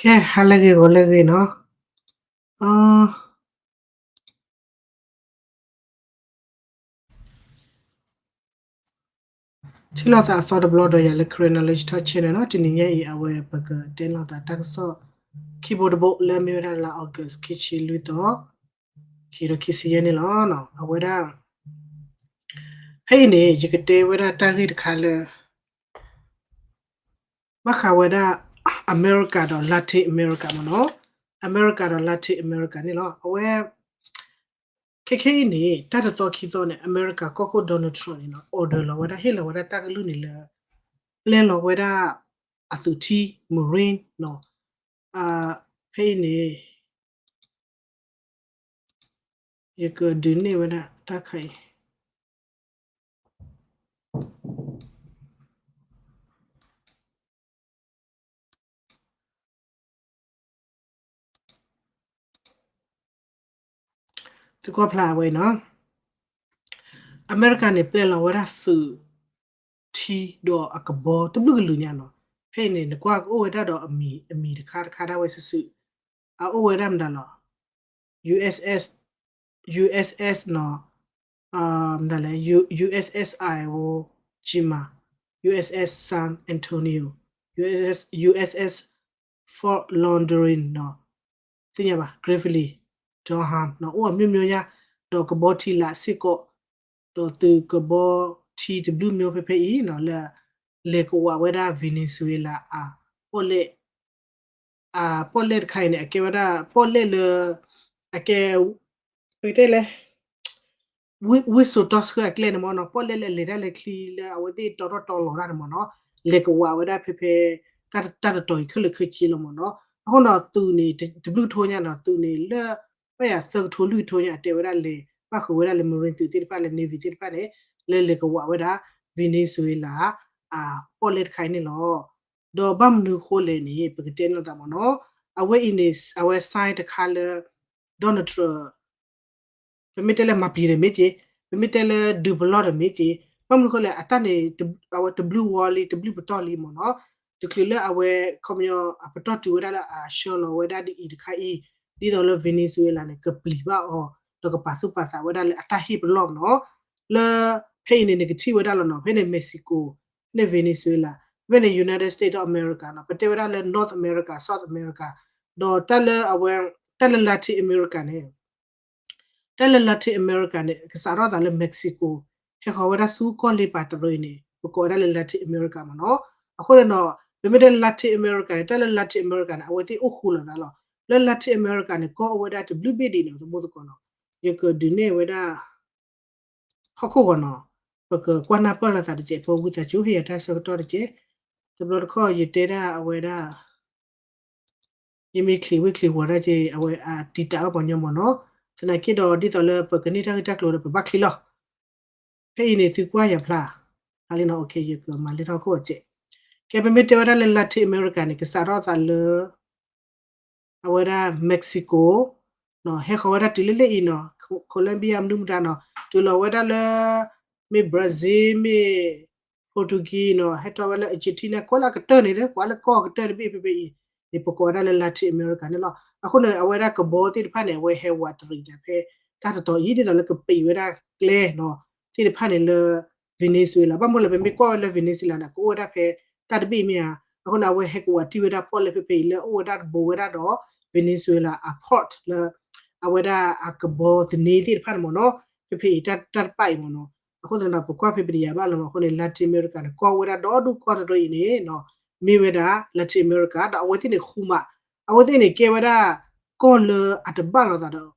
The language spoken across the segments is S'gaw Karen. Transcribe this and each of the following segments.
ကဲ ဟါလၢအဂ့ၤ ဂီၤလၢအဂ့ၤနီၤ. ထံၣ်လိာ်သးအသီတဘျီဒီးယၤလၢ Karen Knowledge Talk Channel နီၤ. တနံၤညါအံၤ အဝဲပကတဲလိာ်သးတၢ်ကစီၣ် ခံဘိတဘိလၢအမ့ၢ်ဝဲဒၣ်လါ August ခံဆံလွံၢ်သီ ခံကထိခံဆံယဲၢ်န့ၣ်လီၤ. အဝဲဒၣ် ဖဲအံၤန့ၣ် ယကတဲဝဲဒၣ်တၢ်ဂ့ၢ်တခါလၢ ဘၣ်ဃးဝဲဒၣ် အမဲရကၤဒီး Latin America မ့ၢ်နီၤ. အမဲရကၤဒီး Latin America န့ၣ်လီၤ. အဝဲ ခဲခဲအံၤန့ၣ် တၢ်တသီခံသီန့ၣ် အမဲရကၤကီၢ်ခိၣ် Donald Trump န့ၣ်နီၤ order လီၤဝဲဒၣ် ဟ့ၣ်လီၤဝဲဒၣ်တၢ်ကလုၢ်န့ၣ်လၢ ပျဲလီၤဝဲဒၣ် အသုးထံ Marine နီၤ. ဖဲအံၤန့ၣ် ယကဒုးနဲၣ်ဝဲဒၣ်တၢ်ခါအံၤ သုကွၢ်ဖျါဝဲအံၤနီၤ. အမဲရကၤန့ၣ် ပျဲလီၤဝဲဒၣ်သုးထံဒီးအကဘီတဘျုးကလုာ်ညါနီၤ. ဖဲအံၤန့ၣ် နကွၢ်ကအိၣ်ဝဲဒၣ်ဒီးအမံၤ အမံၤတခါတခါဒၣ်ဝဲစုာ်စုာ် အအိၣ်ဝဲဒၣ်မတၤလီၤ USS USS နီၤ မတၤလဲၣ် USS Iwo Jima, USS San Antonio, USS Fort Lauderdale နီၤ သ့ၣ်ညါဘၣ် Gravely, Durham နီၤ အိၣ်အမျိုးမျိုးညါ ဒီးကဘီထံလာ်စ့ၢ်ကီး ဒီးသုးကဘီထံတဘျုးမျိုးဖဲဖဲအံၤနီၤ လၢ လဲၤကဝးဝဲဒၣ် Venezuela အ ပီၣ်လဲၣ် အပီၣ်လဲၣ်တခါအံၤန့ၣ် အကဲဝဲဒၣ် ပီၣ်လဲၣ်လၢ အကဲ ပကတဲလဲၣ် ဝံစိာ်တီဆှၢအကျဲန့ၣ်မ့ၢ်နီၤ ပီၣ်လဲၣ်လၢအလဲၤတၢ်လဲၤချံလၢ အဝဲသ့ၣ်တီထီၣ်တီလီၤတၢ်န့ၣ်မ့ၢ်နီၤ လဲၤကဝးဝဲဒၣ်ဖဲဖဲ တၢ်တတီၤအံၤခဲလၢာ်ခဲဆ့လီၤမ့ၢ်နီၤ. အဃိနီၤ သုးန့ၣ် တဘျုးကထိညါနီၤ သုးန့ၣ်လၢ ပယၤသၢကထိလွံၢ်ကထိညါ အတဲဝဲဒၣ်လဲၤ ဘၣ်ဃုာ်ဝဲဒၣ်လၢ Marine သုးသ့ၣ်တဖၣ်လၢ Navy သ့ၣ်တဖၣ်န့ၣ် လၢလဲၤကဝးဝဲဒၣ် Venezuela အပီၣ်လဲၣ်တခါအံၤန့ၣ်လီၤ. ဒီးဘၣ်မနုၤအဃိလဲၣ်န့ၣ် ပကတဲလိာ်သးမ့ၢ်နီၤ အဝဲအံၤန့ၣ် အဝဲ sign တခါလၢ Donald Trump ပမ့ၢ်တဲလၢမၤပျံၤဒီးမ့ၢ်က့ၤ ပမ့ၢ်တဲလၢဒုးပလီၢ်ဒီးမ့ၢ်က့ၤ ဘၣ်မနုၤအဃိလဲၣ် အတၢ်န့ၣ် အဝဲတဘျုးဝီလံ တဘျုးပတီၢ်လံမ့ၢ်နီၤ တချုးလၢအဝဲ ခီပညီ အပတီၢ်တုၤဝဲဒၣ်လၢအဆှၢလီၤဝဲဒၣ်ဒ်အံၤတခါအံၤ ဒ်သိးလၢ Venezuela န့ၣ် ကပျံၤဘၣ်အီၤ ဒီးကပာ်သူၣ်ပာ်သးဝဲဒၣ်လၢအတၢ်ဟ့ၣ်ပလီၢ်မ့ၢ်နီၤ လၢ ဖဲအံၤန့ၣ် နကထံၣ်ဝဲဒၣ်လီၤနီၤ ဖဲန့ၣ် Mexico ဖဲန့ၣ် United States of America နီၤ ပတဲဝဲဒၣ်လၢ North America, South America ဒီးတၢ်လၢအဝဲ တၢ်လၢ Latin America န့ၣ် တၢ်လၢ Latin America န့ၣ် ကစးထီၣ်သးလၢ Mexico ဟဲဃီၤဝဲဒၣ်ဆူကီၢ်လ့ပာ်တရၢအံၤန့ၣ် ပကိးဝဲဒၣ်လၢ Latin America မ့ၢ်နီၤ အဃိန့ၣ်နီၤ ပမ့ၢ်တဲလၢ Latin America န့ၣ် တၢ်လၢ Latin America န့ၣ် အဝဲသ့ၣ်အိၣ်ဃူလိာ်သးလီၤ လၢ Latin America န့ၣ် ကီၢ်အိၣ်ဝဲဒၣ်တဘျုးဘ့ၣ်ဒံးနီၤ သဘိသကိးနီၤ ယကဒုးနဲၣ်ဝဲဒၣ် ဟီၣ်ခိၣ်ဂီၤနီၤ ပကကွၢ်နၢ်ပၢၢ်လိာ်သးတကဲး ဖိဝံသးစူၤ ဟ့ၣ်ယၤတၢ်ဆၢကတီၢ်တကဲး တဘျီတခီၣ်ယတဲဒၣ်အဝဲဒၣ် ယမ့ၢ်ချံးဝ့ၢ်ချံးဝီၤဒၣ်က့ အဝဲအတံာ်တာ်ဘၣ်ပှၤညီမ့ၢ်နီၤ သနာ်က့ဒီးဒ်သိးလၢပကန့ၢ်တၢ်ဂ့ၢ်တၢ်ကျိၤဒီးပဘၣ်ချံးလီၤ ဖဲအံၤန့ၣ်သုကွၢ်ယၤဖျါ ဟါလံနီၤ ယကမၤလဲၤထီၣ်ဟီၣ်ခိၣ်အစဲး ကဲပမ့ၢ်တဲဝဲဒၣ်လၢ Latin America န့ၣ် ကစးထီၣ်သးလၢ အဝဲဒၣ် Mexico ဟဲဃီၤဝဲဒၣ်တုၤလၢလၢအံၤနီၤ Colombia မနုၤမတၤနီၤ တုၤလီၤဝဲဒၣ်လၢ မ့ၢ် Brazil မ့ၢ် Portuguese နီၤ ဟဲထီၣ်ဝဲလၢ Argentina ကွၢ်လၢအကတၢၢ်န့ၣ် ကွၢ်လၢကီၢ်အကတၢၢ်တဘ့ၣ်ဖဲဖဲအံၤန့ၣ် ပကိးဝဲဒၣ်လၢ Latin America န့ၣ်လီၤ. အဃိန့ၣ် အဝဲဒၣ်ကဘီသ့ၣ်တဖၣ်န့ၣ် အဝဲဟဲဝးတရံးတၢ်ဖဲ တၢ်တတီၤအံၤ ဒ်သိးလၢကပံာ်ဝဲဒၣ်ကျဲနီၤ သ့ၣ်တဖၣ်န့ၣ်လၢ Venezuela ဘၣ်မနုၤလဲၣ် ပမ့ၢ်ကွၢ်ဝဲလၢ Venezuela န့ၣ် ကအိၣ်ဝဲဒၣ်ဖဲတၢ်တဘ့ၣ်မ့ၢ်ဧါ. အဃိန့ၣ် အဝဲဟဲကဝးတံၢ်ဝဲဒၣ်ပီၣ်လဲၣ်ဖဲဖဲအံၤလၢအအိၣ်ဝဲဒၣ်တဘိဝဲဒၣ်ဒီး Venezuela အ port လၢ အဝဲဒၣ်အကဘီသန့သ့ၣ်တဖၣ်န့ၣ်မ့ၢ်နီၤ ဖဲဖဲအံၤတၢ်တပာ်အံၤမ့ၢ်နီၤ. အဃိသတးဒီး ပကွၢ်ဖဲပတယၤဘၣ်လီၤမ့ၢ် အဃိန့ၣ် Latin America န့ၣ် ကီၢ်ဝဲဒၣ်ဒီဒူၣ်ကီၢ်တရၢအံၤန့ၣ်နီၤ မ့ၢ်ဝဲဒၣ် Latin America ဒီးအဝဲသ့ၣ်န့ၣ်ဃူမး အဝဲသ့ၣ်န့ၣ်ကဲဝဲဒၣ် ကီၢ်လၢအတဘၣ်လိာ်သးဒီး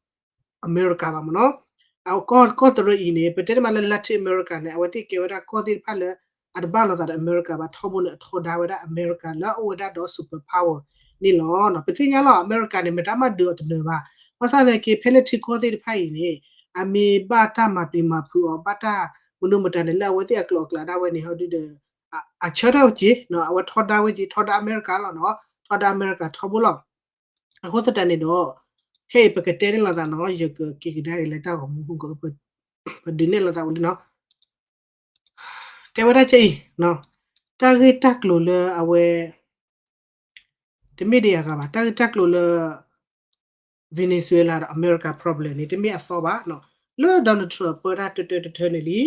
အမဲရကၤဘၣ်မ့ၢ်နီၤ. အကီၢ် ကီၢ်တရၢအံၤန့ၣ် ပတဲတမံၤလၢ Latin America န့ၣ် အဝဲသ့ၣ်ကဲဝဲဒၣ်ကီၢ်သ့ၣ်တဖၣ်လၢ အတဘၣ်လိာ်သးဒီးအမဲရကၤဘၣ် ထီဘိန့ၣ် အထီဒါဝဲဒၣ်အမဲရကၤလၢအအိၣ်ဝဲဒၣ်ဒီး super power န့ၣ်လီၤ. ပသ့ၣ်ညါလီၤ အမဲရကၤန့ၣ် မတၤမၤဒုးအီၤတနၢၤဘၣ်. ဘၣ်ဆၣ်သနာ်က့ ဖဲလၢထံကီၢ်သ့ၣ်တဖၣ်အံၤန့ၣ် အမ့ၢ်ဘၣ်တၢ်မၤပျံၤမၤဖုးအီၤ ဘၣ်တၢ်မနုၤမတၤန့ၣ် လၢအဝဲသ့ၣ်အကျိၤအကျဲဒၣ်ဝဲန့ၣ် ဟီဒုဒီး အဆၢထၢၣ်ဝဲက့ၤ အဝဲထီဒါဝဲက့ၤ ထီဒါအမဲရကၤလီၤနီၤ ထီဒါအမဲရကၤထီဘိလီၤ. အဃိသတးန့ၣ်ဒီး ခဲအံၤပကတဲန့ၢ်လိာ်သးနီၤ ယကက့ၤကဒါအံၤလၢတၢ်ဂီၤမူပူၤ ပဒုးနဲၣ်လိာ်သးဝံၤလံနီၤ. တဲဝဲဒၣ်ကဲအံၤ, တၢ်ဂ့ၢ်တၢ်ကျိၤလၢအဝဲ တမ့ၢ်ဒံးအဂၤဘၣ်, တၢ်ဂ့ၢ်တၢ်ကျိၤလၢ Venezuela ဒီး America problem န့ၣ် တမ့ၢ်အသီဘၣ်. လၢ Donald Trump ပၢတၢ်တတၢတထၢန့ၣ်လံ,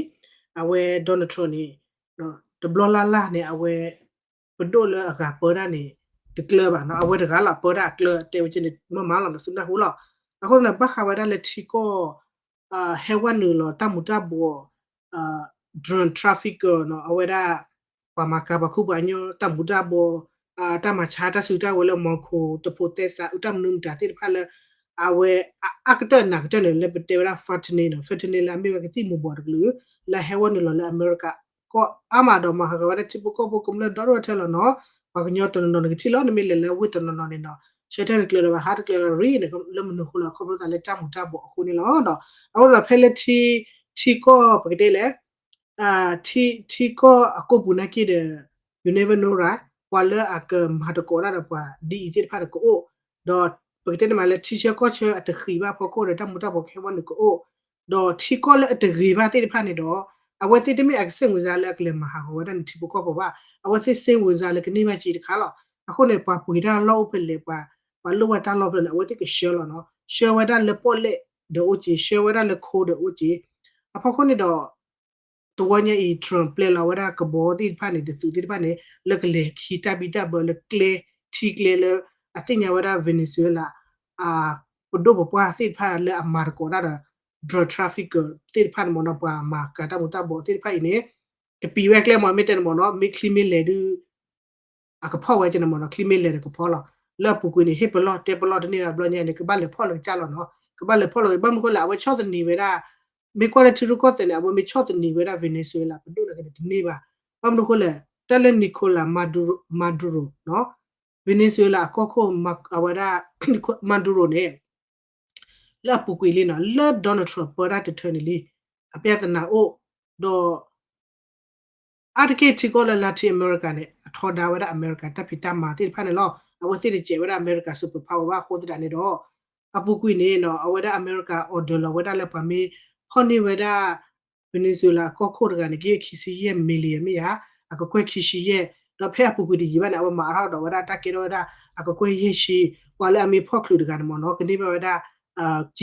အဝဲ Donald Trump န့ၣ် တဘျီလၢ်လၢ်န့ၣ် အဝဲ ပဒိၣ်လၢအဂၤပၢတၢ်န့ၣ် တကျၢၤဘၣ်နီၤ, အဝဲတဂၤလီၤပၢတၢ်အကျၢၤ တဲဝဲကဲန့ၣ် မ့ၢ်မၤလီၤန့ၣ် သုနၢ်ဟူလီၤ. အဃိန့ၣ် ဘၣ်ဃးဝဲဒၣ်လၢထံကီၢ် ဟဲဝဲနုာ်လီၤတၢ်မူၤတၢ်ဘှီး drug trafficker နီၤ, အဝဲဒၣ် ပှၤမၤကၤပှၤခူပှၤကညီတၢ်မူၤတၢ်ဘှီး, တၢ်မၤဆါတၢ်စုတၢ်ဝဲၤလၢ Marco တဖိးသဲစး အုၣ်တၢ်မနုၤမတၤသ့ၣ်တဖၣ်လၢ အဝဲ အကတၢၢ်နးကတၢၢ်န့ၣ် လၢပတဲဝဲဒၣ် fentanyl နီၤ, fentanyl လၢအမ့ၢ်ဝဲကသံၣ်မူၤဘှီးတကလုာ် လၢဟဲဝဲနုာ်လီၤလၢအမဲရကၤ ကီၢ်အါမးဒီးမၤဟးဂီၤဝဲဒၣ်ထံဖိကီၢ်ဖိကမျၢၢ်ဒီဒိၣ်ထဲလီၤနီၤ. ပှၤကညီတနီၤနီၤန့ၣ်ကထံၣ်လီၤ, နမ့ၢ်လဲၤလၢဝ့ၢ်တနီၤနီၤန့ၣ်နီၤ ဆၢထၢၣ်တကျၢၤလၢၤဘၣ် ဟးတကျၢၤလၢၤရံန့ၣ် လၢမနုၤအဃိလဲၣ် ခီဖျိသးလၢတၢ်မူၤတၢ်ဘှီးအဃိန့ၣ်လီၤ. ဒီးအဃိဒီးဖဲလၢထံ ထံကီၢ်ပကတဲလဲၣ် ထံကီၢ်အကိာ်ပူၤနာ်က့ဒီး you never know right ပှၤလၢအကမၤသကိးတၢ်ဒီးပှၤဒ်အံၤသ့ၣ်တဖၣ်ဒီးကအိၣ်, ဒီးပကတဲန့ၣ်မးလၢထံဆၢကီၢ်ဆၢအတဃံးဘၣ်အဖီခိၣ်ဒီး တၢ်မူၤတၢ်ဘှီးကဟဲဝဲနုာ်ကအိၣ်, ဒီးထံကီၢ်လၢအတဂ့ၤဘၣ်သ့ၣ်တဖၣ်န့ၣ်ဒီး အဝဲသ့ၣ်တမ့ၢ်အကစဲၣ်ဝံၤစါလၢအကလဲၤမၤဟးဂီၤဝဲဒၣ်န့ၣ်ထံဖိကီၢ်ဖိဘၣ်, အဝဲသ့ၣ်စဲၣ်ဝံၤစါလၢကန့ၢ်ဘၣ်က့တခါလီၤ. အဃိန့ၣ် ပှၤပှ့ၤတၢ်လီၢ်အိၣ်ဖဲလဲၣ် ပှၤ ပှၤလိၣ်ဝဲတၢ်လီၢ်ဖဲလဲၣ် အဝဲသ့ၣ်ကဆှၢလီၤနီၤ, ဆှၢဝဲဒၣ်လၢပီၣ်လဲၣ်ဒီးအိၣ်က့ၤ ဆှၢဝဲဒၣ်လၢခိဒီးအိၣ်က့ၤ, အဖီခိၣ်န့ၣ်ဒီး တဝီညါအံၤ Trump ပျဲလီၤဝဲဒၣ်ကဘီသ့ၣ်တဖၣ်န့ၣ် တသုးသ့ၣ်တဖၣ်န့ၣ် လၢကလဲၤဟံးတၢ်ဘံၣ်တၢ်ဘၢလၢကျဲ ထံကျဲလၢ အသ့ၣ်ညါဝဲဒၣ် Venezuela ပဒိၣ်ပပှၢ်သ့ၣ်တဖၣ်လၢအမၤသကိးတၢ်ဒီး drug trafficker သ့ၣ်တဖၣ်န့ၣ်မ့ၢ်နီၤ ပှၤမၤကၤတၢ်မူၤတၢ်ဘှီးသ့ၣ်တဖၣ်အံၤန့ၣ် ကပံာ်ဝဲကျဲမ့ၢ် မ့ၢ်တဲန့ၣ်မ့ၢ်နီၤ မ့ၢ်ချံမ့ၢ်လဲၤဒုး အကဖီၣ်ဝဲကဲန့ၣ်မ့ၢ်နီၤ ချံမ့ၢ်လဲၤဒီးကဖီလီၤ. လၢအပူၤကွံာ်န့ၣ် ဟ့ၣ်ပလီၢ်တဲပလီၢ်တန့ၢ်ဘၣ်ဘျီညါန့ၣ် ကဘၣ်လဲၤဖီၣ်လီၤကစၢ်လီၤနီၤ ကဘၣ်လဲၤဖီၣ်လီၤ ဘၣ်မနုၤဃိလဲၣ် အဝဲဆီၣ်သနံးဝဲဒၣ် မ့ၢ်ကွၢ်လၢထံရူၢ်ကီၢ်သဲးန့ၣ် အဝဲမ့ၢ်ဆီၣ်သနံးဝဲဒၣ် Venezuela ပဒိၣ်နာ်က့န့ၣ် တန့ၢ်ဘၣ်. ဘၣ်မနုၤဃိလဲၣ် တၢ်လၢ Nicolas Maduro နီၤ Venezuela အကီၢ်ခိၣ် အဝဲဒၣ် Maduro န့ၣ် လၢအပူၤကွံာ်လံနီၤ လၢ Donald Trump ပၢတၢ်တထၢန့ၣ်လံ အပြဿနာအိၣ် ဒီး အါတက့ၢ်ထံကီၢ်လၢ Latin America န့ၣ် အထီဒါဝဲဒၣ်အမဲရကၤတၢ်ဖံးတၢ်မၤသ့ၣ်တဖၣ်န့ၣ်လီၤ. အဝဲသ့ၣ်တစဲးဝဲဒၣ်အမဲရကၤ superpower ဘၣ်အဃိသတးန့ၣ်ဒီး အပူၤကွံာ်န့ၣ်နီၤ အဝဲဒၣ်အမဲရကၤ order လီၤဝဲဒၣ်လၢပှၤမ့ၢ်ဖီၣ်န့ၢ်ဝဲဒၣ် Venezuela အကီၢ်ခိၣ်တဂၤန့ၣ် က့ခံဆံယဲၢ် million မ့ၢ်ဧါ အကကွဲၢ်ခံဆံယဲၢ် ဒီးဖဲအပူၤကွံာ်တယံာ်ဘၣ်န့ၣ် အဝဲမၤအါထီၣ်ဒီးဝဲဒၣ်တၢ်ကဲထီၣ်ဝဲဒၣ် အကကွဲၢ်ယဲၢ်ဆံ ပှၤလၢအမ့ၢ်ဖီၣ်ချုးတဂၤန့ၣ်မ့ၢ်နီၤ ကန့ၢ်ဘၣ်ဝဲဒၣ်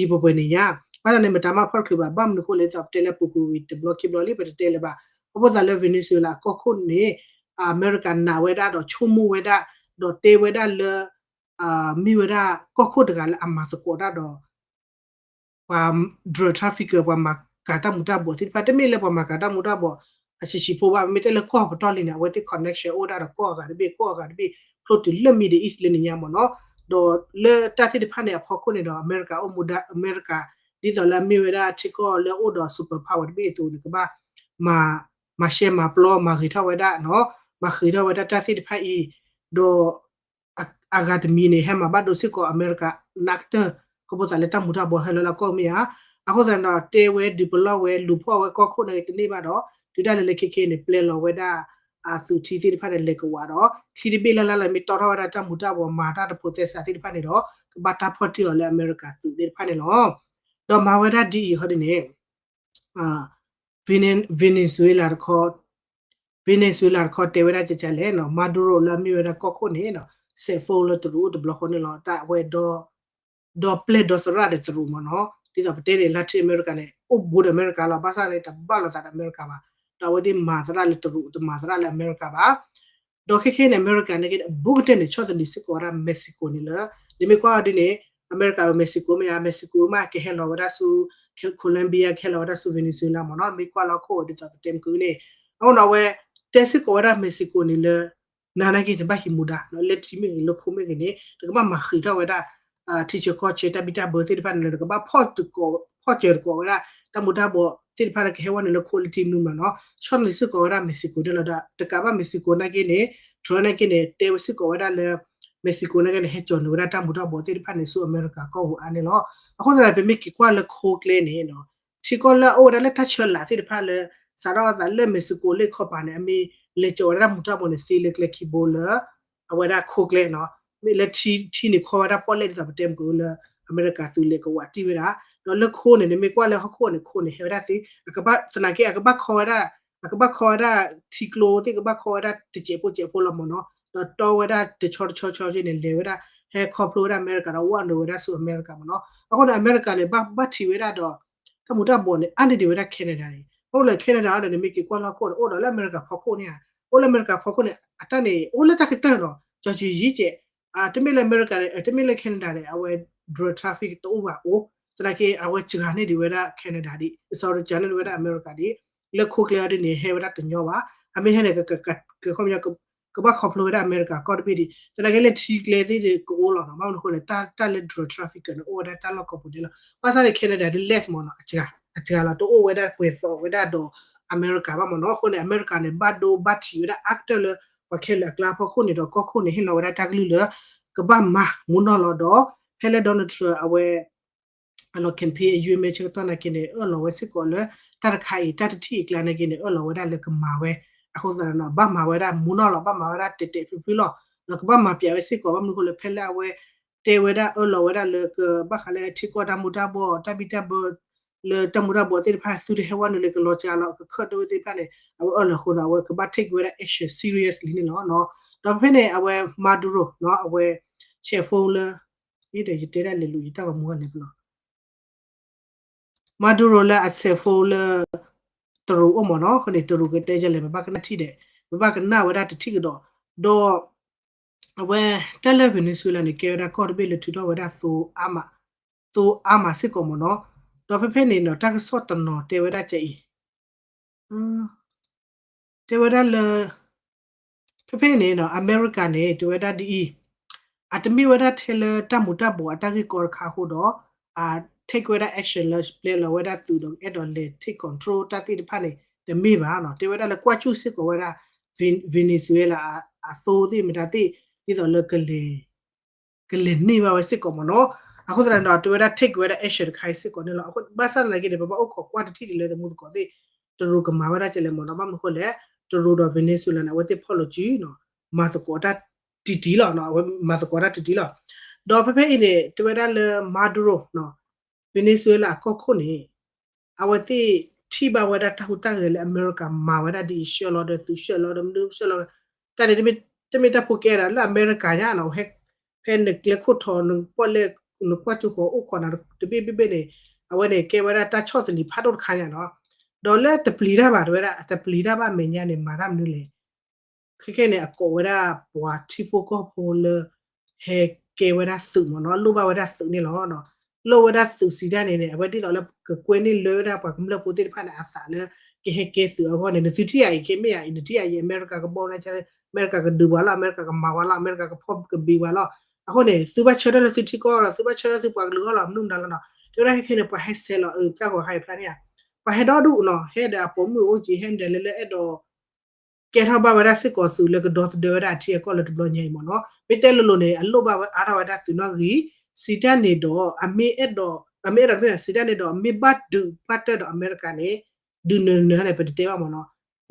စ့ပှဲၤပှဲၤန့ၣ်ညါ ဘၣ်ဆၣ်န့ၣ် မတၤမးဖီၣ်ချုးဘၣ် ဘၣ်မနုၤဃိလဲၣ် ဒ်သိးပတဲလၢပူၤကွံာ်ဝံၤတဘျီခံဘျီလံ ပတတဲလၢၤဘၣ်. အဃိသတးလၢ Venezuela အကီၢ်ခိၣ်န့ၣ် အမဲရကၤနာ်ဝဲဒၣ်ဒီးဆိကမိၣ်ဝဲဒၣ် ဒီးတဲဝဲဒၣ်လၢ မ့ၢ်ဝဲဒၣ်ကီၢ်ခိၣ်တဂၤလၢအမၤသကိးတၢ်ဒီး ပှၤ drug trafficker ပှၤမၤကၤတၢ်မူၤတၢ်ဘှီးသ့ၣ်တဖၣ် တမ့ၢ်လၢပှၤမၤကၤတၢ်မူၤတၢ်ဘှီး အဆံးဆံးဖိဘၣ် မ့ၢ်တဲလၢကီၢ်ပတီၢ်လံန့ၣ် အဝဲသ့ၣ် connection အိၣ်ဒၣ်ဒီးကီၢ်အဂၤတဘ့ၣ် ကီၢ်အဂၤတဘ့ၣ် ဖျိတုၤလၢ Middle East လၢန့ၣ်ညါမ့ၢ်နီၤ. ဒီးလၢတၢ်သ့ၣ်တဖၣ်န့ၣ် အဖီခိၣ်န့ၣ်ဒီး အမဲရကၤအိၣ်မူဒါ အမဲရကၤ ဒ်သိးလၢအမ့ၢ်ဝဲဒၣ်ထံကီၢ်လၢအအိၣ်ဒီး superpower တဘ့ၣ်အသိးန့ၣ် ကဘၣ် မၤရှဲမၤပျီ မၤဂ့ၤထီၣ်ဝဲဒၣ်နီၤ မၤဃ့ၤထီၣ်ဝဲဒၣ်တၢ်သ့ၣ်တဖၣ်အံၤ ဒီး အဂၤတမံၤန့ၣ် ဟဲမၤဘၣ်ဒိစ့ၢ်ကီးအမဲရကၤ နးကတၢၢ် ခီဖျိသးလၢတၢ်မူၤတၢ်ဘှီးဟဲလၢလၢကီၢ်မ့ၢ်ဧါ. အဃိသတးဒီး တဲဝဲဒုးပလီၢ်ဝဲ လူၤဖီၣ်ဝဲကီၢ်ခိၣ်န့ၣ်တန့ၢ်ဘၣ်ဒီး တုၤဒၣ်လဲာ်လၢခဲခဲန့ၣ် ပျဲလီၤဝဲဒၣ် အသုးထံသ့ၣ်တဖၣ်န့ၣ် လဲၤကဝးဒီး ထံတဘ့ၣ်လၢ်လၢ်လၢမ့ၢ်တီထီၣ်ဝဲဒၣ်တၢ်မူၤတၢ်ဘှီး မၤတၢ်တဖိးသဲစးသ့ၣ်တဖၣ်န့ၣ်ဒီး ကဘၣ်တၢ်ဖီၣ်တ့ၢ်အီၤလၢအမဲရကၤသုးသ့ၣ်တဖၣ်န့ၣ်လီၤ. ဒီးမၤဝဲဒၣ်ဒ်အံၤဟီဒ်န့ၣ် Venezuela တခီ Venezuela တခီတဲဝဲဒၣ်ကကလဲၣ်နီၤ Maduro လၢအမ့ၢ်ဝဲဒၣ်ကီၢ်ခိၣ်န့ၣ်နီၤ စဲးဖိလၢတရူးအိၣ်တဘျီဃီန့ၣ်လီၤ တၢ်အဝဲဒီ ဒီပျဲၢ်ဒီသရၣ်ဒီးတရူးမ့ၢ်နီၤ ဒ်သိးပတဲန့ၣ် Latin America န့ၣ် အိၣ်ဘူးဒီးအမဲရကၤလီၤ ဘၣ်ဆၣ်န့ၣ် တဘၣ်လိာ်သးဒီးအမဲရကၤဘၣ် ဒီးအဝဲသ့ၣ်မၤသရၣ်လၢတရူး တမၤသရၣ်လၢအမဲရကၤဘၣ် ဒီးခဲခဲန့ၣ် အမဲရကၤန့ၣ်က့ အဘူးကတၢၢ်န့ၣ် ဆီၣ်သနံးစ့ၢ်ကီးဝဲဒၣ် Mexico န့ၣ်လၢ နမ့ၢ်ကွၢ်အီၤဒ်န့ၣ် အမဲရကၤဝဲ Mexico မ့ၢ်ဧါ Mexico မ့ၢ်ကဟဲလီၤဝဲဒၣ်ဆူ Colombia ကဟဲလီၤဝဲဒၣ်ဆူ Venezuela မ့ၢ်နီၤ နမ့ၢ်ကွၢ်လၢဟီၣ်ခိၣ်ဝဲဒ်သိးပတဲမုၢ်ကနံၤန့ၣ် အဃိန့ၣ် အဝဲတဲစ့ၢ်ကီးဝဲဒၣ် Mexico န့ၣ်လၢ နၤနာ်က့ နဘၣ်ဟံးမူဒါ လၢထံမ့ၢ်ဂ့ၤ လၢခိမ့ၢ်ဂ့ၤန့ၣ် နကဘၣ်မၤဃံးထီၣ်ဝဲဒၣ် ထံဆၢကီၢ်ဆၢ တၢ်ဘံၣ်တၢ်ဘၢသ့ၣ်တဖၣ်န့ၣ်လၢ နကဘၣ်ဖီၣ်စၢၤတကိးဝဲဒၣ် တၢ်မူၤတၢ်ဘှီးသ့ၣ်တဖၣ်လၢကဟဲဝဲနုာ်လၢခိလၢထံမနုၤမ့ၢ်နီၤ ဆီၣ်သနံးစ့ၢ်ကီးဝဲဒၣ် Mexico န့ၣ်လီၤဒီး တကးဘၣ် Mexico နာ်က့န့ၣ် Trump နာ်က့န့ၣ် တဲဝဲစ့ၢ်ကီးဝဲဒၣ်လၢ Mexico နာ်က့န့ၣ် ဟဲကၠီၤနုာ်ဝဲဒၣ်တၢ်မူၤတၢ်ဘှီးသ့ၣ်တဖၣ်န့ၣ် ဆူအမဲရကၤကီၢ်ပူၤအါန့ၣ်လီၤ. အဃိသတးဒီး ပမ့ၢ်က့ၤကွၢ်လၢခိကျဲန့ၣ် ထံကီၢ်လၢအအိၣ်ဝဲဒၣ်လၢတၢ်ဆၢလာ်သ့ၣ်တဖၣ်လၢ စးထီၣ်အသးလၢ Mexico လၢခီပၤန့ၣ် အမ့ၢ်လဲၤကၠီၤဝဲဒၣ်တၢ်မူၤတၢ်ဘှီးန့ၣ် သ့လၢကျဲခံဘိလၢ အဝဲဒၣ်ခိကျဲနီၤ မ့ၢ်လၢထံန့ၣ်ခီဝဲဒၣ်ပီၣ်လဲၣ်ဒ်သိးပတဲမုၢ်ကအိၣ်လၢ အမဲရကၤသုးလဲၤကဝးတံၢ်ဝဲဒၣ်, ဒီးလၢခိန့ၣ် နမ့ၢ်ကွၢ်လၢဟီၣ်ခိၣ်န့ၣ် ခိန့ၣ်ဟဲဝဲဒၣ်သ့, သနာ်က့ အကဘၣ်ခီဝဲဒၣ်, အကဘၣ်ခီဝဲဒၣ်ထံကျိသ့ၣ် ကဘၣ်ခီဝဲဒၣ်တစဲးဖိစဲးဖိလီၤမ့ၢ်နီၤ, ဒီးတီဝဲဒၣ်တဆီတဆီဆီန့ၣ် လဲၤဝဲဒၣ် ဟဲခီဖျိဝဲဒၣ်အမဲရကၤဒီး ဝဲနုာ်ဝဲဒၣ်ဆူအမဲရကၤမ့ၢ်နီၤ. အဃိန့ၣ် အမဲရကၤန့ၣ် ဘၣ်ထံးဝဲဒၣ်ဒီး တၢ်မူၤတၢ်ဘှီးန့ၣ် အါန့ၢ်ဒံးဝဲဒၣ် Canada န့ၣ်, အိၣ်လၢ Canada ဒီး နမ့ၢ်က့ၤကွၢ်လၢဟီၣ်ခိၣ်န့ၣ် အိၣ်ဒီးလၢအမဲရကၤဖီခိၣ်န့ၣ်ဧါ, အိၣ်လၢအမဲရကၤဖီခိၣ်န့ၣ် အတၢ်န့ၣ် အိၣ်လၢတၢ်ကတၢၢ်နီၤ, ကၠီၤစူၤယံၤကဲး, တမ့ၢ်လၢအမဲရကၤန့ၣ် တမ့ၢ်လၢ Canada န့ၣ် အဝဲ drug traffic တအိၣ်ဘၣ်အိၣ်, သနာ်က့ အဝဲစှၤန့ၢ်ဒံးဝဲဒၣ် Canada ဒံး sorry စှၤန့ၢ်ဒံးဝဲဒၣ်အမဲရကၤဒံး, လၢခိကျဲအီၤဒ်န့ၣ် ဟဲဝဲဒၣ်တညီဘၣ်, အမ့ၢ်ဟဲန့ၣ် ကဘၣ်ခီဖျိဝဲဒၣ်အမဲရကၤကီၢ်တဘ့ၣ်ဒံး, သနာ်က့လၢထံကျဲသ့ၣ်ကအိၣ်လီၤနီၤ, ဘၣ်မနုၤအဃိလဲၣ် တၢ်လၢ drug trafficker န့ၣ် အိၣ်ဝဲဒၣ်တၢ်လီၢ်ကိးပူၤန့ၣ်လီၤ. ဘၣ်ဆၣ်န့ၣ် Canada ဒ် less မ့ၢ်နီၤ, အစှၤလီၤ တအိၣ်ဝဲဒၣ်ပှဲၤသိးဝဲဒၣ်ဒီးအမဲရကၤဘၣ်မ့ၢ်နီၤ. အဃိန့ၣ် အမဲရကၤန့ၣ် ဘၣ်ဒိဘၣ်ထံးဝဲဒၣ်အါကတၢၢ်လၢ ပှၤခဲလၢာ်အကျါဖီခိၣ်န့ၣ်ဒီး ကီၢ်ခိၣ်န့ၣ် ဟ့ၣ်လီၤဝဲဒၣ်တၢ်ကလုၢ်လၢ ကဘၣ်မၤမူနီၢ်လီၤဒီး ဖဲလၢ Donald Trump အဝဲ အလီၤ campaign အယုၢ်မ့ၢ်ဆၢကတီၢ်နာ်က့န့ၣ် အၢၣ်လီၤဝဲစ့ၢ်ကီးလၢ တၢ်တခါအံၤ တၢ်တထံၣ်အကျါနာ်က့န့ၣ် အၢၣ်လီၤဝဲဒၣ်လၢကမၤဝဲ, အဃိသတးဒီး ဘၣ်မၤဝဲဒၣ်မူနီၢ်လီၤ ဘၣ်မၤဝဲဒၣ်တဲာ်တဲာ်ဖျုးဖျုးလီၤ, ဒီးကဘၣ်မၤပၠးဝဲစ့ၢ်ကီး ဘၣ်မနုၤအဃိလၢ ဖဲလၢအဝဲ တဲဝဲဒၣ်အၢၣ်လီၤဝဲဒၣ်လၢကဘၣ်ဃးလၢထံကီၢ်တၢ်မူၤတၢ်ဘှီး တၢ်ဘံၣ်တၢ်ဘၢ လၢတၢ်မူၤတၢ်ဘှီးသ့ၣ်တဖၣ် သုတဟဲဝဲနုာ်လၢကလီၤစှၤလီၤ ကခၢၣ်တဝဲသ့ၣ်တဖၣ်န့ၣ် အဝဲအၢၣ်လီၤအဃိဒီး အဝဲကဘၣ် take ဝဲဒၣ် action seriously န့ၣ်လီၤ. ဒီးဖဲဖဲန့ၣ် အဝဲ Maduro နီၤ အဝဲ ဆဲးဖိလၢ ဒီးယတဲဒၣ်လဲၤလူၤ ယတၢ်ဂီၤမူဂီၢ်လဲၤပလီၢ် Maduro လၢအဆဲးဖိလၢ တရူးအိၣ်မ့ၢ်နီၤ, အဃိန့ၣ် တရူးကတဲယလဲၣ် ပဘၣ်ကနၣ်ထံၣ်ဒဲး, ပဘၣ်ကနၣ်ဝဲဒၣ်တထံၣ်ကဒီး, ဒီး အဝဲတၢ်လၢ Venezuela န့ၣ် ကဲဝဲဒၣ်ကီၢ်တဘ့ၣ်လၢထုးထီၣ်ဝဲဒၣ် သိအါမးစ့ၢ်ကီးမ့ၢ်နီၤ. ဒီးဖဲဖဲန့ၣ်နီၤ တၢ်ကစီၣ်တနီၤတဲဝဲဒၣ်ကအံၤ တဲဝဲဒၣ်လၢ ဖဲဖဲန့ၣ်နီၤ အမဲရကၤန့ၣ် တဲဝဲဒၣ်ဒ်အံၤ, အတမ့ၢ်ဝဲဒၣ်ထဲလၢတၢ်မူၤတၢ်ဘှီးအတၢ်ဂ့ၢ်ကီတခါအဃိဒီး အ take ဝဲဒၣ် action လၢပျဲလီၤဝဲဒၣ်သုးဒီးအဲၣ်ဒိးလဲၤ take control တၢ်သ့ၣ်တဖၣ်န့ၣ် တမ့ၢ်ဘၣ်နီၤ. တဲဝဲဒၣ်လၢကွၢ်စူၣ်စ့ၢ်ကီးဝဲဒၣ် Venezuela အသိသ့ၣ်မတၤသ့ၣ် ဒ်သိးလၢ ကလဲၤန့ၢ်ဘၣ်ဝဲစ့ၢ်ကီးမ့ၢ်နီၤ. အဃိသတးန့ၣ်ဒီး တဲဝဲဒၣ် take ဝဲဒၣ် action တခါအံၤစ့ၢ်ကီးန့ၣ်လီၤ. ဘၣ်ဆၣ်သနာ်က့န့ၣ် ပဘၣ်အိၣ်ခိးကွၢ်တထံၣ်ဒ်လၢသမူသကိးသ့ၣ် တရူးကမၤဝဲဒၣ်ကလဲၣ်မ့ၢ်နီၤ. ဘၣ်မနုၤအဃိလဲၣ် တရူးဒီး Venezuela န့ၣ် အဝဲသ့ၣ်ဖီၣ်လိာ်စုနီၤ မၤသကိးတၢ်တံၢ်တံၢ်လီၤ, အဝဲမၤသကိးတၢ်တံၢ်တံၢ်လီၤ. ဒီးဖဲဖဲအံၤန့ၣ် တဲဝဲဒၣ်လၢ Maduro နီၤ Venezuela အကီၢ်ခိၣ်န့ၣ် အဝဲသ့ၣ်ထံၣ်ဘၣ်ဝဲဒၣ်တၢ်ဟူးတၢ်ဂဲၤလၢအမဲရကၤမၤဝဲဒၣ်ဒ်အံၤ ဆှၢလီၤဒီးသုး ဆှၢလီၤဒီးမနုၤ ဆှၢလီၤ, တၢ်န့ၣ် တမ့ၢ်တၢ်ဖိကဲဒၣ်လၢအမဲရကၤညါနီၤ, ဟဲ ဖဲနကျဲခိၣ်ထီ နပီၣ်လဲၣ် နကွၢ်ကၠိဃီၤအိၣ်ခိးနၤတဘ့ၣ်ဘ့ၣ်ဘ့ၣ်န့ၣ် အဝဲန့ၣ်ကဲဝဲဒၣ်တၢ်ဆီၣ်သနံးဖးဒိၣ်တခါညါနီၤ. ဒီးလၢတပျံၤတၢ်ဘၣ် တဲဝဲဒၣ် တပျံၤတၢ်ဘၣ်အမဲာ်ညါန့ၣ် မၤတၢ်မနုၤလဲၣ် ခဲခဲန့ၣ် အကိးဝဲဒၣ်ပှၤထံဖိကီၢ်ဖိလၢ ဟဲကဲဝဲဒၣ်သုးမ့ၢ်နီၤ, လိၣ်ဘၣ်ဝဲဒၣ်သုးန့ၣ်လီၤ. လိၣ်ဝဲဒၣ်သုးစံးတၢ်န့ၣ်န့ၣ် အဝဲဒ်သိးလၢကကွဲန့ၢ်လၢဝဲဒၣ်ပှၤကမျၢၢ်ဖိသ့ၣ်တဖၣ်န့ၣ် အသးလၢ ကဟဲကဲသုးအဂီၢ်န့ၣ် နသုထံၣ်အံၤ ခဲမ့ၢ်အံၤ နထံၣ်အံၤ အမဲရကၤကဘီနၤ အမဲရကၤကဒုးပှၤလီၤ, အမဲရကၤကမၤပှၤလီၤ, အမဲရကၤကဖီၣ်ကဘံးပှၤလီၤ. အဃိန့ၣ် သုဘၣ်ဆၢထၢၣ်လၢသုထံကီၢ်လီၤ, သုဘၣ်ဆၢထၢၣ်လၢသုပှၤကလုာ်အဂီၢ်လီၤ, မနုၤမတၤလီၤနီၤ. တဲဝဲဒၣ်ခဲခဲန့ၣ် ပှၤဟဲဆဲးလီၤ အတၢ်ဂီၤဟါအံၤဖျါန့ၣ်ဧါ, ပှၤဟဲဒီဒူၣ်နီၤ, ဟဲဒီးအပိာ်မုၣ်အိၣ်က့ၤ ဟဲမနုၤလဲၣ်လၢအဲၣ်ဒိး ကဲထီၣ်ဘၣ်ဝဲဒၣ်စ့ၢ်ကီးသုးလၢကဒီသဒၢဝဲဒၣ်အထံအကီၢ်လၢတဘျီညါအံၤမ့ၢ်နီၤ. မ့ၢ်တဲလိၤလိၤန့ၣ် အလိၣ်ဘၣ်ဝဲအါထီၣ်ဝဲဒၣ်သုးနီၣ်ဂံၢ်, စံးတၢ်န့ၣ်ဒီး အမ့ၢ်အဲၣ်ဒိး အမ့ၢ်အဲၣ်ဒိးတမ့ၢ် စံးတၢ်န့ၣ်ဒီး မ့ၢ်ဘၣ်ဒုးပှၢ်တၢၢ်ဒီးအမဲရကၤန့ၣ် ဒုးနၢၤနၢၤန့ၣ် ပတတဲဘၣ်မ့ၢ်နီၤ.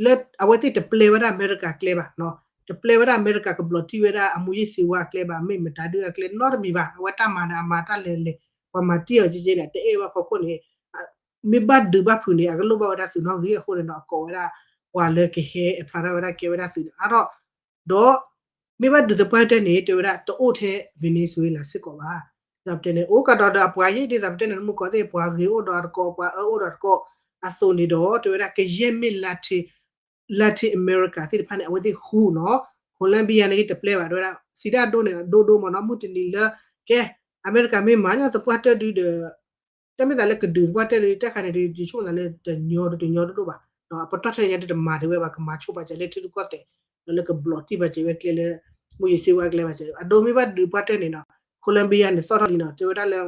လၢအဝဲသ့ၣ်တပျဲဝဲဒၣ်အမဲရကၤကျဲဘၣ်နီၤ, တပျဲဝဲဒၣ်အမဲရကၤကဘျီးတံၢ်ဝဲဒၣ်အမူးယ့ၣ်စ့ဝါအကျဲဘၣ်, မ့ၢ်မတၤဒုးအကျဲနီတမံၤဘၣ်, အဝဲတၢ်မၤန့ၣ် အမၤတၢ်လဲၤလဲၤ ပှၤမၤတံၢ်အီၤကဲကဲန့ၣ် တအဲၣ်ဘၣ်ဖီခိၣ်န့ၣ် မ့ၢ်ဘၣ်ဒုးဘၣ်ဖုးန့ၣ် အကလိၣ်ဘၣ်ဝဲဒၣ်သုးနီၣ်ဂံၢ်အဃိန့ၣ်ဒီး အကိးဝဲဒၣ် ပှၤလၢကဟဲ apply ထီၣ်ဝဲဒၣ်ကဲဝဲဒၣ်သုးန့ၣ်အါထီၣ်, ဒီး မ့ၢ်ဘၣ်ဒုးသပှၢ်တၢၢ်န့ၣ် တဲဝဲဒၣ်တအိၣ်ထဲ Venezuela စ့ၢ်ကီးဘၣ်. ဒ်သိးပတဲန့ၣ် အိၣ်ကဒီးဒီးအပှၤယ့ၢ်ဒ်သိးပတဲန့ၣ် မုၢ်ကီၢ်သ့ၣ် ပှၤဂ့ၤအိၣ်ဒီးတကိး ပှၤအၢအိၣ်ဒီးတကိး အသိးန့ၣ်ဒီး တဲဝဲဒၣ်ကယဲၢ်မ့ၢ် Latin America သ့ၣ်တဖၣ်န့ၣ် အဝဲသ့ၣ်ဃူနီၤ, Colombia န့ၣ်တပျဲဘၣ် တဲဝဲဒၣ် စံးဒၣ်ဒိန့ၣ် အဒိဒိမ့ၢ်နီၤ, မုၢ်တနံၤလၢ ကဲ အမဲရကၤမ့ၢ်မၤညီသပှၢ်တၢၢ်ဒုးဒီး တၢ်မ့ၢ်သးလၢကဒုးသပှၢ်တၢၢ်ဒုး တၢ်ခါန့ၣ်ဒုး ယဆိကမိၣ်သးလၢတညီတညီတဒိၣ်ဘၣ်, အပတီၢ်ထဲညါဒုးတမၤတဝဲဘၣ် ကမၤဆိပာ်စၢၤလၢထံရူၢ်ကီၢ်သဲး ဒီးလၢကဘျီးတံၢ်ပာ်စၢၤဝဲကျဲလၢ မူးယ့ၣ်စ့ဝါကျဲဘၣ်စၢၤ အဒိမ့ၢ်ဘၣ်ဒုးသပှၢ်တၢၢ်န့ၣ်နီၤ, Colombia န့ၣ်သီၣ်ထီၣ်လံနီၤ, တဲဝဲဒၣ်လၢ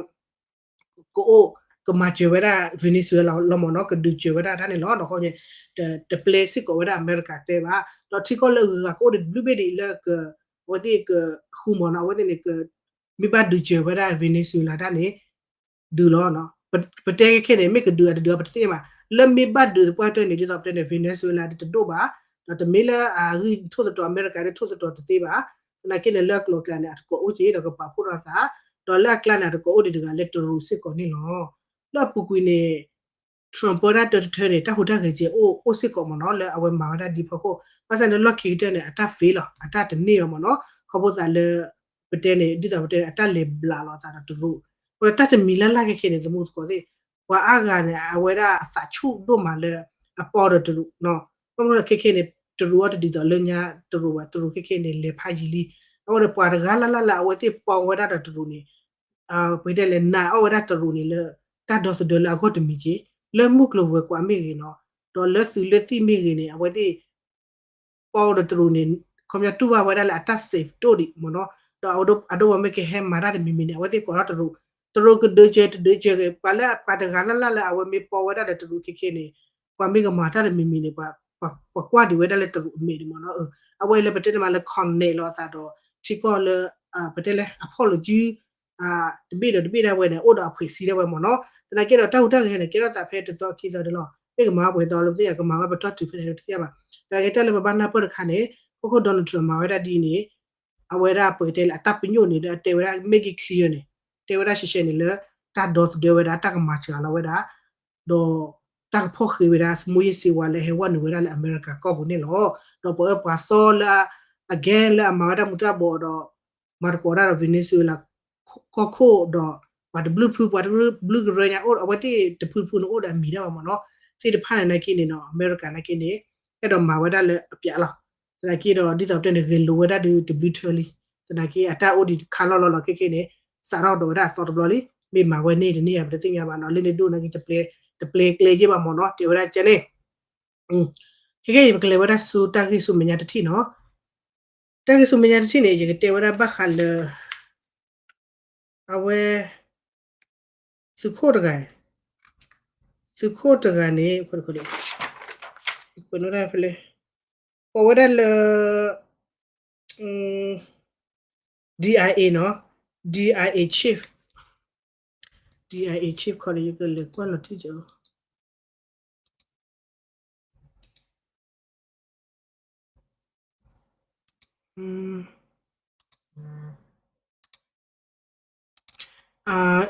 ကအိၣ် ကမၤစၢၤဝဲဒၣ် Venezuela လီၤမ့ၢ်နီၤ, ကဒုးစၢၤဝဲဒၣ်တၢ်န့ၣ်လီၤ. ဒီးဃိန့ၣ် တပျဲစ့ၢ်ကီးဝဲဒၣ်အမဲရကၤကျဲဘၣ်, ဒီးထံကီၢ်လၢအဂၤကအိၣ်ဒံးတဘျုးဘ့ၣ်ဒံးလၢက အဝဲသ့ၣ်ကဃူမ့ၢ်နီၤ, အဝဲသ့ၣ်န့ၣ် မ့ၢ်ဘၣ်ဒုးစၢၤဝဲဒၣ် Venezuela တၢ်န့ၣ် ဒုးလီၤ. ပတဲခဲခဲန့ၣ် မ့ၢ်ကဒုးအတဒုးအပတသ့ၣ်ညါဘၣ်, လၢမ့ၢ်ဘၣ်ဒုးသပှၢ်တၢၢ်န့ၣ် ဒ်သိးပတဲန့ၣ် Venezuela ဒုးတဒိၣ်ဘၣ်, ဒီးတမ့ၢ်လၢအဂံၢ်ထိၣ်သတြီၤအမဲရကၤဒုးထိၣ်သတြီၤတသ့ဘၣ်, သ သနာ်က့န့ၣ် လၢအကျိၤအကျဲန့ၣ် အတကိးအိၣ်က့ၤ ဒီးကပာ်ဖှိၣ်ထီၣ်အသး, ဒီးလၢအကျါန့ၣ် အတကိးအိၣ်ဒံးတဂၤလၢတရူးစ့ၢ်ကီးန့ၣ်လီၤ. လၢအပူၤကွံာ်န့ၣ် Trump ပၢတၢ်တၢတထၢန့ၣ် တၢ်ဟူးတၢ်ဂဲၤကဲအိၣ်အိၣ်စ့ၢ်ကီးမ့ၢ်နီၤ လၢအဝဲမၤဝဲဒၣ်ဒ်ဖီခိၣ်, ဘၣ်ဆၣ်န့ၣ်လီၢ်ခံကတၢၢ်န့ၣ် အတၢ် fail လီၤ, အတၢ်တန့ၢ်ဘၣ်မ့ၢ်နီၤ, ခီဖျိသးလၢ ပတဲန့ၣ် ဒ်သိးပတဲန့ၣ် အတၢ်လဲၤဘျးလီၤအသးဒီးတရူး, အဃိဒီးတၢ်တမံၤလၢ်လၢ်ခဲခဲန့ၣ် သမူသကိးသ့ၣ်, ပှၤအါဂၤန့ၣ် အဝဲဒၣ်အသးဆူၣ်ဒိၣ်မးလၢ အပီဒီးတရူးနီၤ, ဘၣ်မနုၤလဲၣ်ခဲခဲန့ၣ် တရူးအီၤတဒ်သိးလၢညါတရူးဘၣ်, တရူးခဲခဲန့ၣ် လဲၤဖးယံာ်လံ, အဃိဒီးပှၤတဂၤလၢ်လၢ်လၢအဝဲသ့ၣ်ပီဝဲဒၣ်ဒီးတရူးန့ၣ် ပတဲလဲၣ် နာ်အီၣ်ဝဲဒၣ်တရူးန့ၣ်လၢ တၢ်ဒီသဒၢလၢအဂီၢ်တမံၤက့ၤ, လၢမုၢ်ကျိၤဝဲၤကွာ်မ့ၢ်ဂ့ၤနီၤ, ဒီးလၢသုးလၢသံၣ်မ့ၢ်ဂ့ၤန့ၣ် အဝဲသ့ၣ် ပီဒီးတရူးန့ၣ် ခီပညီတူၢ်ဘၣ်ဝဲဒၣ်လၢအတၢ် safe ဒိၣ်ဒံးမ့ၢ်နီၤ, ဒီးအဒိ အဒိပှၤမ့ၢ်ကဟဲမၤတၢ်တမံၤမံၤန့ၣ် အဝဲသ့ၣ်ကိးထီၣ်တရူး, တရူးကဒုးကၢၤတဒုးကၢၤဂ့ၤ, ပှၤလၢပှၤတဂၤလၢ်လၢ်လၢအဝဲမ့ၢ်ပီဝဲဒၣ်ဒီးတရူးခဲခဲန့ၣ် ပှၤမ့ၢ်ကမၤတၢ်တမံၤမံၤန့ၣ် ပှၤကွၢ်ဒံးဝဲဒၣ်လၢတရူးအမဲာ်ဒံးမ့ၢ်နီၤ, အဝဲလၢပတဲန့ၣ်မးလၢ connect လီၤအသးဒီး ထံကီၢ်လၢ ပတဲလၢ အဖီၣ်လိာ်စု တဘ့ၣ်ဒီးတဘ့ၣ်ဒၣ်ဝဲန့ၣ် အိၣ်ဒီးအဖှဲးစံဒၣ်ဝဲမ့ၢ်နီၤ, သနာ်က့ဒီးတၢ်ဟူးတၢ်ဂဲၤန့ၣ် ကဲထီၣ်သးဖဲတသီခံသီဒၣ်လီၤ, မ့ၢ်ကမၤပှဲၤသီလၢပသ့ၣ်ညါ ကမၤဝဲပတီၢ်တုၤဖဲန့ၣ်တသ့ၣ်ညါဘၣ်, သနာ်က့တၢ်လၢပဘၣ်နၢ်ပၢၢ်တခါန့ၣ် ဟီၣ်ခိၣ် Donald Trump မၤဝဲဒၣ်ဒ်အံၤန့ၣ် အဝဲဒၣ်ပကတဲလၢအတၢ်ပညိၣ်န့ၣ် လၢအတဲဝဲဒၣ် make it clear န့ၣ် တဲဝဲဒၣ်ရှဲရှဲန့ၣ်လၢ တၢ်ဒီသဒၢဝဲဒၣ် တၢ်ကမၤစှၤလီၤဝဲဒၣ် ဒီးတၢ်ကဖီၣ်ဃ့ဝဲဒၣ် မူးယစ်ဆေးဝါးလၢအဟဲဝဲနုာ်ဝဲဒၣ်လၢအမဲရကၤကီၢ်ပူၤန့ၣ်လီၤ. ဒီးပှၤအၢပှၤသီလၢ again လၢအမၤဝဲဒၣ်မူးတၢ်ဘီၣ်ဒီး မၤသကိးတၢ်ဒီး Venezuela ကီၢ်ခိၣ်ဒီး ပှၤတဘျုးဖု ပှၤတဘျုးကရၢညါအိၣ် အဝဲသ့ၣ်တဖုတဖုန့ၣ်အိၣ်ဒီးအမံၤဒၣ်ဝဲမ့ၢ်နီၤ, သ့ၣ်တဖၣ်န့ၣ်နာ်က့န့ၣ်နီၤ အမဲရကၤနာ်က့န့ၣ် အဲၣ်ဒိးမၤဝဲဒၣ်လၢအပျးလီၤ. သနာ်က့ဒီး ဒ်သိးပတဲန့ၣ် ဂဲၤလိာ်ဝဲဒၣ်ဒုးတဘျုးထၢလံ. သနာ်က့အတၢ်အိၣ်ဒံးခါလီၢ်လီၢ်လီၤခဲခဲန့ၣ် စးထီၣ်ဒီးဝဲဒၣ်အသီတဘျီလံ. မ့ၢ်မၤဝဲန့ၢ်တန့ၢ်ဧါ ပတသ့ၣ်ညါဘၣ်နီၤ, လၢန့ၣ်ဒိၣ်နာ်က့ တပျဲကျဲယ့ၢ်ဘၣ်မ့ၢ်နီၤ, တဲဝဲဒၣ်ကဲန့ၣ် ခဲခဲအံၤ ပကလဲၤဝဲဒၣ်ဆူတၢ်ဂ့ၢ်ဆူမဲာ်ညါတထံၣ်နီၤ. တၢ်ဂ့ၢ်ဆူမဲာ်ညါတထံၣ်န့ၣ် ယကတဲဝဲဒၣ်ဘၣ်ဃးလၢ အဝဲ သုးခိၣ်တဂၤ, သုးခိၣ်တဂၤန့ၣ် ကိးဝဲဒၣ်လၢ DIA နီၤ, DIA chief, DIA chief ခီန့ၣ် ယကလဲၤကွၢ်လီၤထံၣ်ကၠ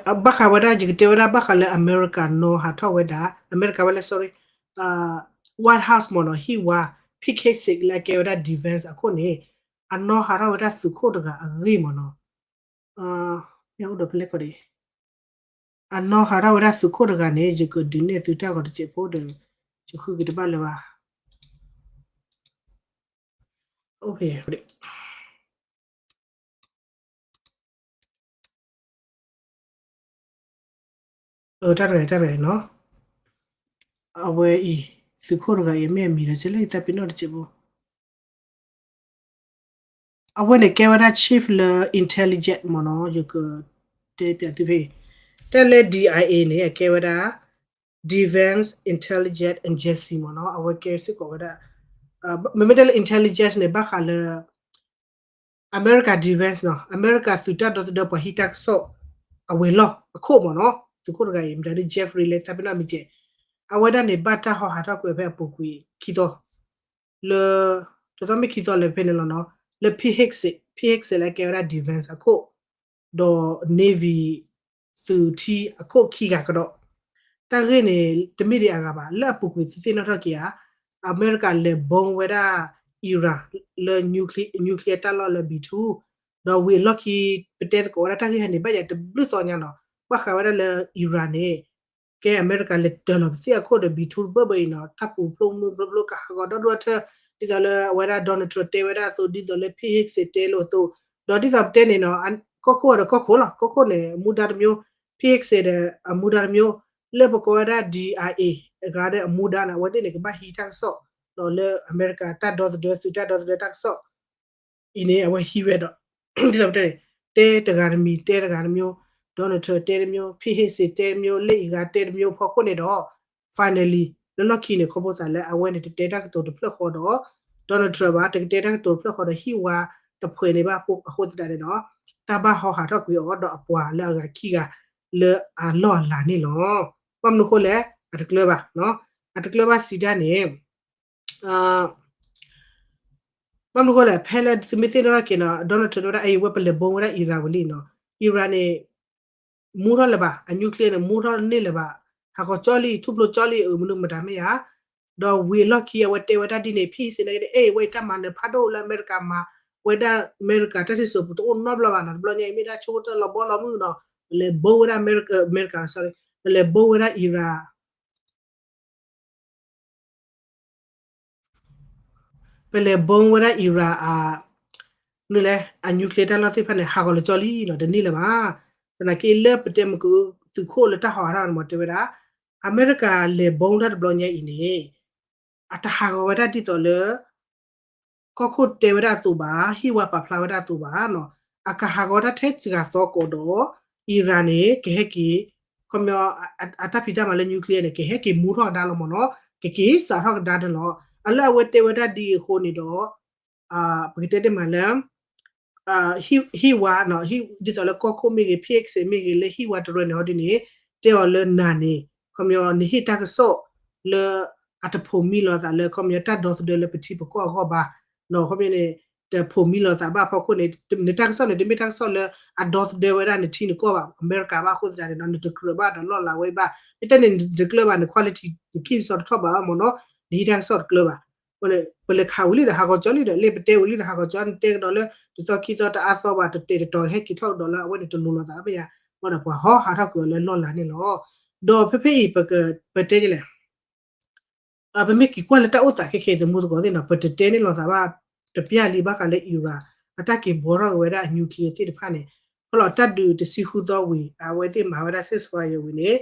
ီ ဘၣ်ဃးဝဲဒၣ် ယကတဲဝဲဒၣ်ဘၣ်ဃးလၢအမဲရကၤနီၤဟးထီၣ်ဝဲဒၣ် အမဲရကၤဝဲလၢ sorry, White House မ့ၢ်နီၤ ဟံၣ်ဝါ Pete Hegseth လၢအကဲဝဲဒၣ် defense အခိၣ်န့ၣ် အနီၤဟးထီၣ်ဝဲဒၣ်သုးခိၣ်တဂၤအဂ့ၢ်မ့ၢ်နီၤ, မ့ၢ်အိၣ်ဒီးဖဲလဲၣ်ခီဒံး အနီၤဟးထီၣ်ဝဲဒၣ်သုးခိၣ်တဂၤန့ၣ် ယကဒုးနဲၣ်သုတၢ်ဂီၤတစဲးဖိဒီး ယဃုက့ၤတဘၣ်လၢၤဘၣ်, အိၣ်ဖဲ တၢ်တဂၤတၢ်တဂၤနီၤ, အဝဲအံၤ သုးခိၣ်တဂၤအံၤ မ့ၢ်အမံၤဒီး ကဲလၢယသးပ့ၤနီၣ်တစဲးဖိ အဝဲန့ၣ်ကဲဝဲဒၣ် chief လၢ intelligence မ့ၢ်နီၤ, ယကတဲပျးသုဖဲအံၤ, တၢ်လၢ DIA န့ၣ် အကဲဝဲဒၣ် Defense Intelligence Agency မ့ၢ်နီၤ, အဝဲကဲစ့ၢ်ကီးဝဲဒၣ် မ့မ့ၢ်တၢ်လၢ intelligence န့ၣ် ဘၣ်ဃးလၢ အမဲရကၤ defense နီၤ, အမဲရကၤသုးတၢ်ဒီသဒၢပှၤဟံးတၢ်ကစီၣ် အဝဲၤလီၢ်အခိၣ်မ့ၢ်နီၤ, သုးခိၣ်တဂၤအံၤ မတၤဒ် Jeffrey လၢသးပ့ၤနီၣ်မံၤကဲး, အဝဲဒၣ်န့ၣ် ဘၣ်တၢ်ဟီဟးထီၣ်ကွံာ်ဖဲအပူၤကွံာ်ခံသီ လၢ တသီမ့ၢ်ခံသီလၢဖဲန့ၣ်လီၤနီၤ, လၢ Pete Hegseth, Pete Hegseth လၢအကဲဝဲဒၣ် defense အခိၣ်, ဒီး Navy သုးထံအခိၣ်ခံဂၤကဒီး, တၢ်ဂ့ၢ်န့ၣ် တမ့ၢ်ဒံးအဂၤဘၣ်, လၢအပူၤကွံာ်သုသ့ၣ်နီၣ်ထီၣ်က့ၤဧါ, အမဲရကၤလဲၤ bomb ဝဲဒၣ် Iran လၢ nuclear တၢ်လီၢ်လၢ B two, ဒီးဝံၤအလီၢ်ခံ ပတဲသကိးဝဲဒၣ်တၢ်ဂ့ၢ်ဟဲန့ၣ် ဘၣ်ယၤတဘျုးသီညါနီၤ, ဘၣ်ဃးဝဲဒၣ်လၢ Iran န့ၣ် ကဲအမဲရကၤလဲၤတၢၤလီၤပသ့ၣ်အခိၣ်ဒီး B two တဘၢၣ်ဘၢၣ်အံၤနီၤ, တၢ်ပူၤဖျိမုၢ်ဖျိဖျိကဟးဂီၤဒီဒူၣ်အထၢ, ဒ်သိးလၢအဝဲဒၣ် Donald Trump တဲဝဲဒၣ်အသိး, ဒ်သိးလၢ Pete Hegseth တဲလိာ်အသိး, ဒီးဒ်သိးပတဲန့ၣ်နီၤ, ကီၢ်ခိၣ်ဒီးကီၢ်ခိၣ်လီၤ, ကီၢ်ခိၣ်န့ၣ် အမူဒါတမျိုး, Pete Hegseth ဒီးအမူဒါတမျိုး, လၢပကိးဝဲဒၣ် DIA အဂၤဒီးအမူဒါန့ၣ် အဝဲသ့ၣ်န့ၣ် ကဘၣ်ဟံးတၢ်ကစီၣ်, ဒီးလၢအမဲရကၤတၢ်ဒီသဒၢ သုးတၢ်ဒီသဒၢတၢ်ကစီၣ် အံၤန့ၣ် အဝဲဟံးဝဲဒီး ဒ်သိးပတဲန့ၣ် တဲတဂၤတမံၤ တဲတဂၤတမျိုး, Donald Trump တဲတမျိုး, Pete Hegseth တဲတမျိုး, လၢအံၤဂၤတဲတမျိုးဖီခိၣ်န့ၣ်ဒီး finally လၢလီၢ်ခံန့ၣ် ခီဖျိသးလၢအဝဲန့ၣ် တတဲတၢ်ကတိၤတဖျၢၣ်ဃီဒီး Donald Trump ဘၣ်, တကတဲတၢ်ကတိၤတဖျၢၣ်ဃီဒီးဟံၣ်ဝါတဖှဲးန့ၣ်ဘၣ်အဃိသတးန့ၣ်ဒီး တၢ်ဘၣ်ဟီဟးထီၣ်ကွံာ်အီၤဒီးအပှၤလၢအဂၤခံဂၤ လၢအလီၢ်အလၤန့ၣ်လီၤ. ဘၣ်မနုၤအဃိလဲၣ်, အတကျၢၤဘၣ်, အတကျၢၤဘၣ်စံးတၢ်န့ၣ် အ ဘၣ်မနုၤအဃိလဲၣ် ဖဲလၢသုမ့ၢ်သ့ၣ်နီၣ်ထီၣ်က့ၤနီၤ Donald Trump တဲဝဲဒၣ် အံၤ ဝဲပလဲၤဘိဝဲဒၣ် Iran ဝံၤလံနီၤ Iran န့ၣ် မူထီၣ်လၢၤဘၣ် အ nuclear န့ၣ် မူထီၣ်န့ၢ်လၢၤဘၣ် ဟးဂီၤကၠီလံ ထူၣ်ဖျိကၠီလံ အမနုၤမတၤမ့ၢ်ဧါ ဒီးဝံၤအလီၢ်ခံအဝဲတဲဝဲဒၣ်ဒ်န့ၣ် ဖဲအံၤစ့ၢ်ကီးန့ၣ် အဲၣ် ဝဲအံၤတၢ်မၤနၢၤဖးဒိၣ်လၢအမဲရကၤမၤ ဝဲဒၣ်အမဲရကၤတၢ်စံၣ်စိၤပူၤတအိၣ်နီတဘျီဘၣ်နီၤ တဘျီညါအံၤမ့ၢ်ဒၣ်ဆိကတၢၢ်လီၤဘီလီၤမုၢ်နီၤ ပလဲၤဘိဝဲဒၣ်အမဲရကၤ sorry ပလဲၤဘိဝဲဒၣ် Iran ပလဲၤဘိဝဲဒၣ် Iran အ နုၤလဲၣ် အ nuclear တၢ်လီၢ်သ့ၣ်တဖၣ်န့ၣ် ဟးဂီၤလၢကၠီလံနီၤ တန့ၢ်လၢၤဘၣ်. သနာ်က့လၢပတဲမုၢ်ကၢသုးခိၣ်လၢတၢ်ဟီၣ်ဟးထီၣ်န့ၣ်မ့ၢ်တဲဝဲဒၣ် အမဲရကၤလဲၤဘိတၢ်တဘျီညါအံၤန့ၣ် အတဟးဂီၤဝဲဒၣ်ဒ်သိးလၢ ကီၢ်ခိၣ်တဲဝဲဒၣ်အသိးဘၣ် ဟံၣ်ဝါပာ်ဖျါဝဲဒၣ်အသိးဘၣ်နီၤ အကဟးဂီၤတၢ်ထဲစှၤသီကီးဒီး Iran န့ၣ် ကဟဲက့ၤ ခီပညီ အတၢ်ဖံးတၢ်မၤလၢ nuclear န့ၣ် ကဟဲက့ၤမူထီၣ်ကဒါလီၤမ့ၢ်နီၤ ကက့ၤစးထီၣ်ကဒါန့ၣ်လီၤ. အလၢအဝဲတဲဝဲဒၣ်ဒ်အံၤအဃိန့ၣ်ဒီး ပကတဲတ့ၢ်မးလၢ ဟံၣ်ဝါ ဒ်သိးလၢကီၢ်ခိၣ်မ့ၢ်ဂ့ၤ ဖဲစ့ၢ်မ့ၢ်ဂ့ၤ လၢဟံၣ်ဝါတရၢန့ၣ်ဟီဒ်န့ၣ် တဲအီၤလၢနၤန့ၣ် ခီပညီ နဟ့ၣ်တၢ်ကစီၣ်လၢ အတဖိးမံလိာ်သးလၢ ခီပညီ တၢ်ဒီသဒၢလၢပထံပကီၢ်အဂီၢ်ဘၣ် ခီပညီန့ၣ် တဖိးမံလိာ်သးဘၣ်အဖီခိၣ်န့ၣ် နတၢ်ကစီၣ်န့ၣ် တမ့ၢ်တၢ်ကစီၣ်လၢအဒီသဒၢဝဲဒၣ်နထံနကီၢ်ဘၣ် အမဲရကၤဘၣ်အဃိသတးန့ၣ်ဒီး နတကြၢးဘၣ်ဒီးလီၢ်လၤဝဲဘၣ် မ့ၢ်တဲန့ၣ် နတကြၢးဘၣ် န quality နခံနစီတထီၣ်ဘၣ်ဘၣ်မ့ၢ်နီၤ နဟံၣ်တၢ်ကစီၣ်တကြၢးဘၣ် ပလဲၤခးဝံၤလံဒီး ဟးဂီၤကၠီလံဒီး လၢပတဲဝံၤလံဒီး ဟးဂီၤကၠီ နတဲကဒီးလၢ တသီခံသီတအါသီဘၣ် တတဲာ်တတီၤဟဲက့ၤထီၣ်ကဒီးလၢအဝဲန့ၣ်တလိၤလိာ်သးဘၣ်ယၤ ဘၣ်ဒီးပှၤဟီဟးထီၣ်ကွံာ်အီၤလၢလီၢ်လၤန့ၣ်လီၤ. ဒီးဖဲဖဲအံၤ ပတဲဒ်လဲၣ် ပမ့ၢ်က့ၤကွၢ်လၢတၢ်အိၣ်သးခဲခဲအံၤ သမူသကိးသ့ၣ်နီၤ ပတတဲန့ၢ်လိာ်သးဘၣ် တပျၢ်လံဘၣ်ဃးလၢ Iran အတၢ်က့ၤဘိထီၣ်က့ၤဝဲဒၣ်အ nuclear သ့ၣ်တဖၣ်န့ၣ် ဖဲလီၤတၢ်ဒုးတဆံဃုသီဝံၤ အဝဲသ့ၣ်မၤဝဲဒၣ် ceasefire ဝံၤန့ၣ်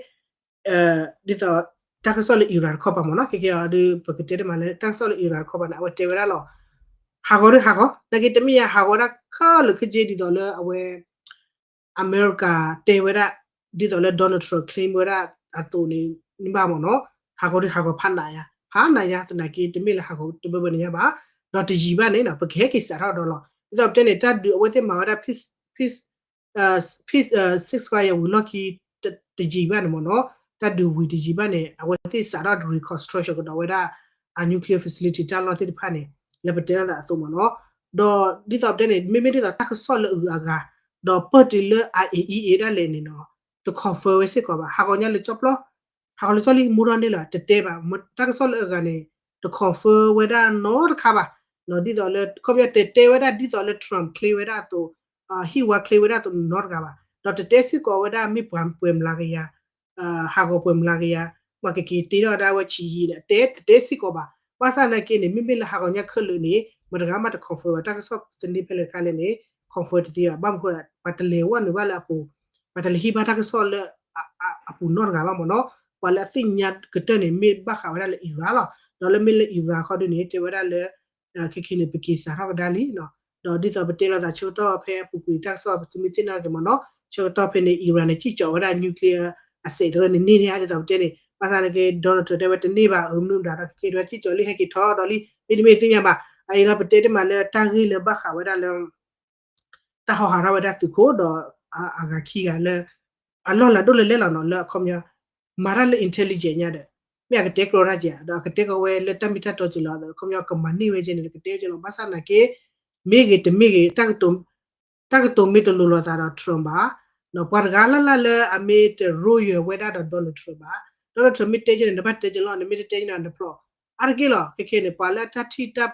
ဒ်သိး တၢ်ကစီၣ်လၢ Iran တခီပၤမ့ၢ်နီၤ ခဲကဲအီၤဒီး ပကတဲတ့ၢ်မးလၢ တၢ်ကစီၣ်လၢ Iran တခီပၤန့ၣ် အဝဲတဲဝဲဒၣ်လီၤ ဟးဂီၤဒုးဟးဂီၤ နာ်က့တမ့ၢ်ယါဟးဂီၤဒၣ်ခဲလၢာ်ခဲဆ့ဒ်သိးလၢအဝဲ အမဲရကၤတဲဝဲဒၣ် ဒ်သိးလၢ Donald Trump claim ဝဲဒၣ်အသိးန့ၣ် ဘၣ်မ့ၢ်နီၤ ဟးဂီၤဒုးဟးဂီၤဖးနးယါ ဖးနးယါ သနာ်က့တမ့ၢ်လၢဟးဂီၤတဘၢဘၢန့ၣ်ညါဘၣ် ဒီးတယံာ်ဘၣ်န့ၣ်နီၤ ပကဟဲက့ၤစးထီၣ်ဒီးလီၤ ဒ်သိးပတဲန့ၣ် တၢ်ဒုးအဝဲသ့ၣ်မၤဝဲဒၣ် peace peace ceasefire ဝံၤလီၢ်ခံ တယံာ်ဘၣ်န့ၣ်မ့ၢ်နီၤ တၢ်ဒုးဝံၤတယံာ်ဘၣ်န့ၣ် အဝဲသ့ၣ်စးထီၣ် reconstruction ကဒီးဝဲဒၣ် အ nuclear facility တၢ်လီၢ်သ့ၣ်တဖၣ်န့ၣ် လၢပတဲလိာ်သးအသိးမ့ၢ်နီၤ ဒီးဒ်သိးပတဲန့ၣ် မ့မ့ၢ်ဒ်သိးတၢ်ကစီၣ်လၢအဂုၤအဂၤ ဒီးပၢၢ်တုၤလၢ IAEA ဒၣ်လဲာ်န့ၣ်နီၤ တ confirm ဝဲစ့ၢ်ကီးဘၣ် ဟးဂီၤညါလၢကၠီပျီ ဟးဂီၤလၢကၠီလံမူထီၣ်န့ၢ်လၢၤ တတဲဘၣ် တၢ်ကစီၣ်လၢအဂၤန့ၣ် တ confirm ဝဲဒၣ်နီတခါဘၣ် ဒ်သိးလၢ ခီပညီတဲတဲဝဲဒၣ်ဒ်သိးလၢ Trump claim ဝဲဒၣ်အသိး ဟံၣ်ဝါ claim ဝဲဒၣ်အသိးနီတဂၤဘၣ် ဒီးတတဲစ့ၢ်ကီးဝဲဒၣ်မ့ၢ်ပှၤပှဲၤမျးကယၤ ဟးဂီၤပှဲၤမျးကယၤ မ့ၢ်ကက့ၤတ့ထီၣ်ဒၣ်ဝဲဆံးယံာ်န့ၣ် တဲတတဲစ့ၢ်ကီးဘၣ် ဘၣ်ဆၣ်သနာ်က့န့ၣ် မ့မ့ၢ်လၢဟးဂီၤညါခဲလၢာ်န့ၣ် မတဂၤမးတ confirm ဘၣ် တၢ်ကစီၣ်သန့ဖဲလဲၣ်တခါလဲၣ်န့ၣ် confirm တသ့ဘၣ် ဘၣ်မနုၤအဃိ ပှၤတလဲၤဝဲနုာ်ဘၣ်လၢအပူၤ ပှၤတလဲၤဟံးဘၣ်တၢ်ကစီၣ်လၢ အပူၤနီတဂၤဘၣ်မ့ၢ်နီၤ ပှၤလၢအသ့ၣ်ညါကတၢၢ်န့ၣ် မ့ၢ်ဘၣ်ဃးဝဲဒၣ်လၢ Iran လီၤ ဒီးလၢမ့ၢ်လၢ Iran ခီဒုန့ၣ် တဲဝဲဒၣ်လၢ ခဲခဲန့ၣ် ပက့ၤစးထီၣ်ကဒါလံနီၤ ဒီးဒ်သိးပတဲလိာ်သးဆၢကတီၢ်ဖဲအပူၤကွံာ်တၢ်ကစီၣ်ပသုမ့ၢ်သ့ၣ်နီၣ်က့ၤမ့ၢ်နီၤ ဆၢကတီၢ်ဖဲန့ၣ် Iran န့ၣ် စံၣ်ကၠီၤဝဲဒၣ် nuclear အစဲးတရၢန့ၣ်န့ၢ်န့ၢ်ဧါ ဒ်သိးပတဲန့ၣ် ဘၣ်ဆၣ်သနာ်က့ Donald Trump တဲဝဲတန့ၢ်ဘၣ် အမနုၤမတၤဒီး ခဲခဲဒုးစံၣ်ကၠီၤလံ ဟဲက့ၤထီၣ်ဒီးလံ မ့တမ့ၢ်တသ့ၣ်ညါဘၣ် အအံၤလီၤ ပတဲတ့ၢ်မးလၢတၢ်ဂ့ၢ်လၢဘၣ်ဃးဝဲဒၣ်လၢ တၢ်ဟီဟးထီၣ်ဝဲဒၣ်သုးခိၣ်ဒီး အဂၤခံဂၤလၢ အလီၢ်လၤဒိၣ်လဲၣ်လဲၣ်လီၤနီၤ လၢအခီပညီ မၤတၢ်လၢ intelligence ညါဒီး မ့ၢ်အကတဲကျီတၢ်က့ၤဧါ ဒီးအကတဲကီးဝဲလၢတၢ်မ့ၢ်တၢ်တီက့ၤလီၤ အခီပညီကမၤန့ၢ်ဝဲကဲန့ၣ် ကတဲက့ၤလီၤ ဘၣ်ဆၣ်သနာ်က့ မ့ၢ်ဂ့ၤတမ့ၢ်ဂ့ၤ တၢ်ကတိၤမ့ၢ်တလိၤလိာ်သးဒီး Trump ဘၣ် ပှၤတဂၤလၢ်လၢ်လၢအမ့ၢ်တရိယၢၤဝဲဒၣ်ဒီး Donald Trump ဘၣ် Donald Trump မ့ၢ်တဲကဲန့ၣ် နဘၣ်တဲကဲလီၤ နမ့ၢ်တတဲကဲန့ၣ် နဖျိး အါတက့ၢ်လီၤ ခဲခဲန့ၣ် ပှၤလၢအတၢ်ထံၣ်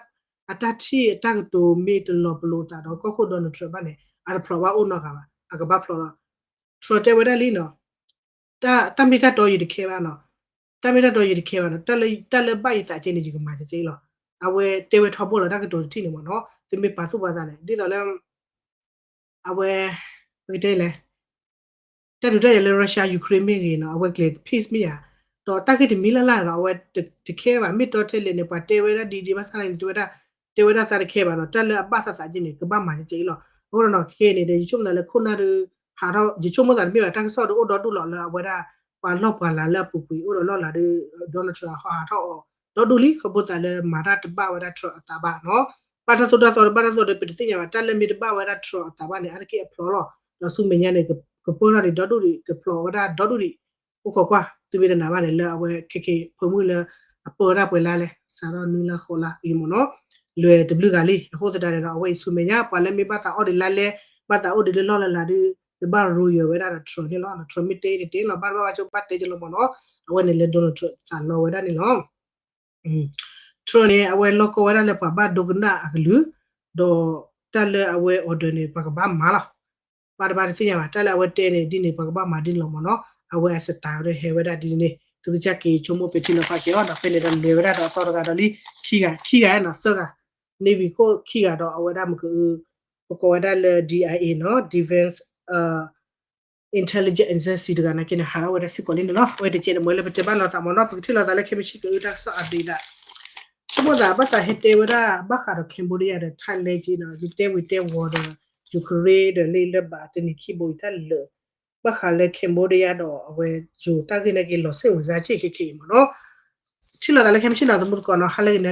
အတၢ်ထံၣ်အတၢ်ကတိၤမ့ၢ်တလီၤပလိာ်သးဒီးကီၢ်ခိၣ် Donald Trump ဘၣ်န့ၣ် အတဖျိးဘၣ်အိၣ်နီတဂၤဘၣ် အကဘၣ်ဖျိးလီၤ Trump တဲဝဲဒၣ်လံနီၤ တၢ်မ့ၢ်တၢ်တီယတခဲဘၣ်နီၤ တၢ်မ့ၢ်တၢ်တီယတခဲဘၣ်နီၤ တၢ်လၢဘၣ်ယသးကဲန့ၣ် ယကမၤကဲကဲလီၤ အဝဲတဲဝဲထီဘိလီၤ တၢ်ကတိၤတထံၣ်န့ၣ်မ့ၢ်နီၤ သုမ့ၢ်ပာ်သူၣ်ပာ်သးန့ၣ် ဒ်သိးလၢ အဝဲ ပကတဲလဲၣ် တၢ်ဒုးတၢ်ယၤလၢ Russia Ukraine မ့ၢ်ဂ့ၤနီၤ အဝဲကျဲၤ peace မ့ၢ်ဧါ ဒီးတၢ်ဂ့ၢ်တမံၤလၢ်လၢ်ဒီး အဝဲတခဲဘၣ် မ့ၢ်တီထဲလဲၣ်န့ၣ် ပှၤတဲဝဲဒၣ်ဒ်ဒ်ဘၣ်ဆၣ်န့ၣ် တဲဝဲဒၣ်သးတခဲဘၣ်နီၤ တၢ်လၢအဘၣ်သးသးကဲန့ၣ် ကဘၣ်မၤကဲကဲလီၤ အဃိဒီးနီၤ ခဲခဲအံၤန့ၣ်ဒီး ယဆိကမိၣ်သးလၢခိၣ်နၢ်ဒီး ဟးထီၣ် ယဆိကမိၣ်သးတမ့ၢ်ဘၣ် တၢ်ကစီၣ်ဒီးအိၣ်ဒီဒူၣ်လီၤလၢအဝဲဒၣ် ပှၤလီၢ်ပှၤလၤလၢအပူၤကွံာ်အိၣ်ဒီးလီၢ်လၤဒီး Donald Trump ဟီဟးထီၣ်အီၤ ဒီဒူၣ်လံ ခီဖျိသးလၢမၤတၢ်တဘၣ်ဝဲဒၣ် Trump အသးဘၣ်နီၤ ဘၣ်တၢ်သိၣ်တၢ်သီဒီး ဘၣ်တၢ်သိၣ်ဒီး ပတသ့ၣ်ညါဘၣ် တၢ်လၢမ့ၢ်တဘၣ်ဝဲဒၣ် Trump အသးဘၣ်န့ၣ် အါတက့ၢ်အဖျိးလီၤ ဒီးဆူမဲာ်ညါန့ၣ် ကပၢၢ်ထီၣ်ဒံးဒီဒူၣ်ဒံး ကဖျိးဝဲဒၣ်ဒီဒူၣ်ဒံး အိၣ်ခိးကွၢ် သုမ့ၢ်တနာ်ဘၣ်န့ၣ် လၢအဝဲခဲခဲ ဖၢမုၢ်လၢ အပၢၢ်ဝဲဒၣ်ပှဲၤလါလဲၣ် စးထီၣ်နွံလါဃိးလါအံၤမ့ၢ်နီၤ လွဲၢ်တဘျုးဂၤလံ. အဃိသတးန့ၣ်ဒီး အဝဲအံၤဆူမဲာ်ညါ ပှၤလၢမ့ၢ်ဘၣ်သးအီၣ်ဒံးလါလဲ ဘၣ်သးအိၣ်ဒံးလၢလီၢ်လၢ်လၢ်ဒီး တဘၣ်ရိယၢၤဝဲဒၣ်ဒီး Trump န့ၣ်လီၤ. Trump မ့ၢ်တဲအံၤန့ၣ်တဲလီၤ ဘၣ်တဘၣ်ဘၣ်ဆိဘၣ်တဲကလီၤမၢ်နီၤ. အဝဲန့ၣ်လၢ Donald Trump သးလီဝဲဒၣ်န့ၣ်လီၤ. Trump န့ၣ် အဝဲလီၢ်ကီဝဲဒၣ်လၢပှၤဘၣ်ဒိကနၣ်အကလုာ်, ဒီးတၢ်လၢအဝဲ order န့ၣ် ပှၤကဘၣ်မၤလီၤ. ဘၣ်တဘၣ်တသ့ၣ်ညါဘၣ် တၢ်လၢအဝဲတဲန့ၣ် ဒ်န့ၣ် ပှၤကဘၣ်မၤဒ်န့ၣ်လီၤမၢ်နီၤ. အဝဲအစတးဒီးဟဲဝဲဒၣ်ဒ်န့ၣ် သုကစၢ်က့ၤဆိကမိၣ်ပထံလီၤဖးက့ၤအီၤဒီး ဖဲန့ၣ်ဒီးလဲၤဝဲဒၣ်ဒီးအသီတဂၤဒီးလံ ခံဂၤ ခံဂၤနီၤ သၢဂၤ Navy ခိၣ်ခံဂၤဒီးအဝဲဒၣ်မ့ၢ်ကအု ပကိးဝဲဒၣ်လၢ DIA နီၤ Defense Intelligence Agency တဂၤနာ်က့န့ၣ် ဟးထီၣ်ဝဲဒၣ်စ့ၢ်ကီးလံန့ၣ်လီၤ. အဝဲတကဲန့ၣ်မ့ၢ်လၢပတဲဘၣ်လိာ်သးမၢ်နီၤ ပကထံၣ်လိာ်သးလၢခဲမုၢ်ဆ့ၣ်ကအုတၢ်ကစီၣ် update ဒၣ် ဆိကမိၣ်သးဘၣ်သးဟဲတဲဝဲဒၣ် ဘၣ်ဃးဒီး Cambodia ဒီး Thailand က့နီၤ ယတဲဝံၤတဲဝီၤဒီး Ukraine ဒီးလၢလၢဘၣ်တနံၤခံဘိအံၤတၢ်လၢာ် ဘၣ်ဃးလၢ Cambodia ဒီးအဝဲယိၤတၢ်ဂ့ၢ်နာ်က့ လီၤစိတ်ဝင်စားစ့ၢ်ကီးခဲခဲအံၤမၢ်နီၤ. ထံၣ်လိာ်သးလၢခဲမုၢ်ဆ့ၣ်နီၤ သမူသကိးနီၤ ဟါလၢဂ့ၤ